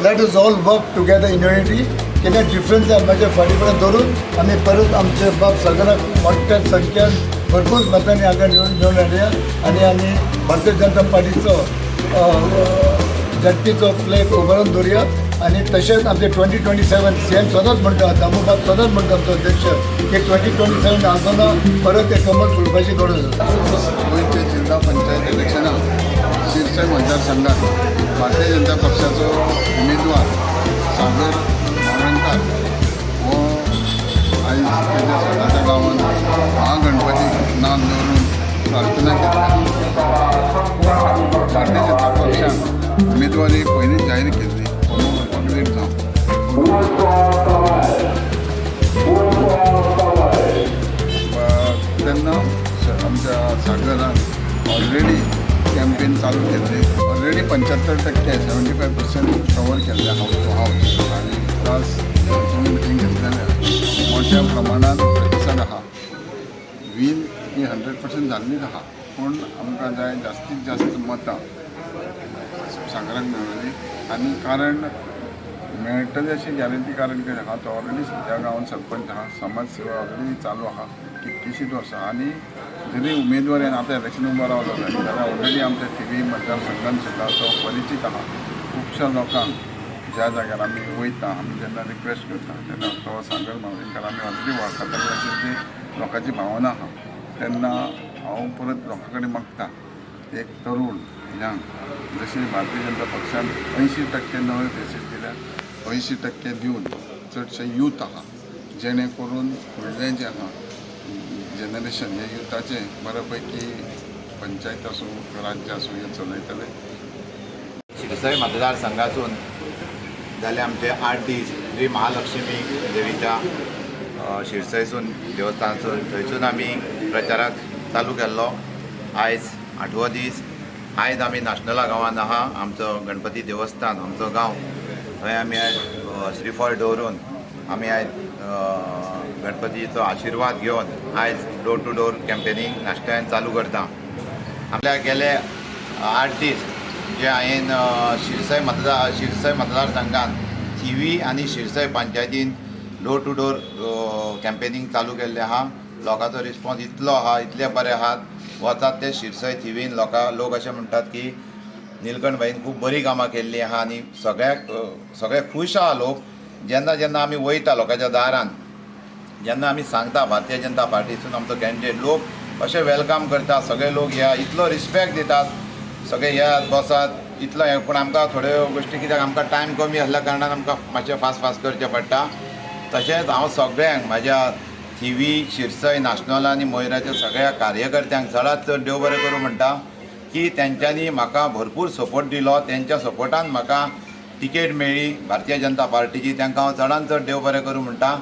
Let us all work together in unity. कितें difference आमच्या फाटीं फुडें धरून आमी परत आमचे बाब सगळ्यांक मोठ्या संख्येन भरपूर मतांनी हांगा निवडून घेवन हाडया आनी आमी भारतीय जनता पार्टीचो झडपीचो फ्लॅग उबारून दवरुया. आनी तशेंच आमचे 2027 सीएम सदांच म्हणटा, दामूबाब सदांच म्हणटा, आमचो अध्यक्ष, की 2027 आसतना परत ते कमल फुलपाची गरज आसा. गोंयचे जिल्हा पंचायत इलेक्शनाक शिरसय मतदारसंघात भारतीय जनता पक्षाचो उमेदवार सागर मावळणकार हो आयज तेच्या स्वताच्या गांवांत महागणपतीक नाम दवरून प्रार्थना केली. भारतीय जनता पक्षान उमेदवारी पयलींच जाहीर केल्ली, कोणूय वचपाक लेट जावं. तेन्ना आमच्या सागरान ऑलरेडी कॅम्पेन चालू केल्ली. ऑलरेडी 75%, 75% कवर केल्ले हावस टू हावस आनी प्लस मिटींग घेतलेले. मोठ्या प्रमाणात प्रतिसाद आहा. वीन ही 100% जाल्लीच आहा, पूण आमकां जाय जास्तीत जास्त मतां सागराक मेळवली. आनी कारण मेळटली अशी गॅरंटी, कारण कितें आहा, तो ऑलरेडी ह्या गांवांत सरपंच आहा, समाज सेवा ऑलरेडी चालू आहा कितकीशींच वर्सां. आनी जरी उमेदवारी आतां इलेक्शन उबो रावलो जायत जाल्यार ऑलरेडी आमच्या थिवी मतदारसंघान सुद्दां तो परिचीत आहा खुबश्या लोकांक. ज्या जाग्यार आमी वयता, आमी जेन्ना रिक्वेस्ट करता तेन्ना तो सागर मावळणकार आमी ऑलरेडी वळखताले अशी ती लोकांची भावना आहा. तेन्ना हांव परत लोकां कडेन मागता, एक तरूण यंग, जशी भारतीय जनता पक्षान 80% नवे फेसीस दिल्या, 80% दिवन चडशे यूथ आहा, जेणे करून फुडलें जें आहा जनरेशन हे युथाचें बऱ्या पैकी पंचायत आसूं, राज्य आसूं, हें चलयतले. शिरसय मतदारसंघातून जाले आमचे 8 दीस श्री महालक्ष्मी देवीच्या शिरसयसून देवस्थानसून थंयसून आमी प्रचाराक चालू केल्लो. आयज आठवो दीस. आयज आमी नाशनोला गांवांत आहा. आमचो गणपती देवस्थान, आमचो गांव, थंय आमी आयज श्रीफळ दवरून आमी आयज गणपतीचो आशिर्वाद घेवन आयज डोर टू डोर कॅम्पेनींग नाशण्यान चालू करता. आपल्या गेले 8 दीस जे हांवें शिरसय मतदारसंघात थिवी आनी शिरसय पंचायतीन डोर टू डोर कॅम्पेनींग चालू केल्लें आहा. लोकांचो रिस्पॉन्स इतलो आहा, इतले बरे आहात. वतात ते शिरसय थिवीन लोक अशें म्हणटात की निलकंठ भाईन खूब बरी कामां केल्लीं आहा आनी सगळ्याक सगळे खूश आहा लोक. जेन्ना जेन्ना आमी वयता लोकांच्या दारान, जेन्ना आमी सांगता भारतीय जनता पार्टीसून आमचो कॅन्डिडेट, लोक अशे welcome करता. सगळे लोक या इतलो रिस्पेक्ट दितात, सगळे येयात, बसात, इतलो हें. पूण आमकां थोड्यो गोश्टी कित्याक आमकां टायम कमी आसल्या कारणान आमकां मातशें फास्ट फास्ट करचें पडटा. तशेंच हांव सगळ्यांक म्हाज्या थिवी, शिरसय, नाशनोला आनी मोयराच्या सगळ्या कार्यकर्त्यांक चडात चड देव बरें करूं म्हणटा की तेंच्यांनी म्हाका भरपूर सपोर्ट दिलो. तेंच्या सपोर्टान म्हाका तिकेट मेळ्ळी भारतीय जनता पार्टीची. तांकां हांव चडान चड देव बरें करूं म्हणटा.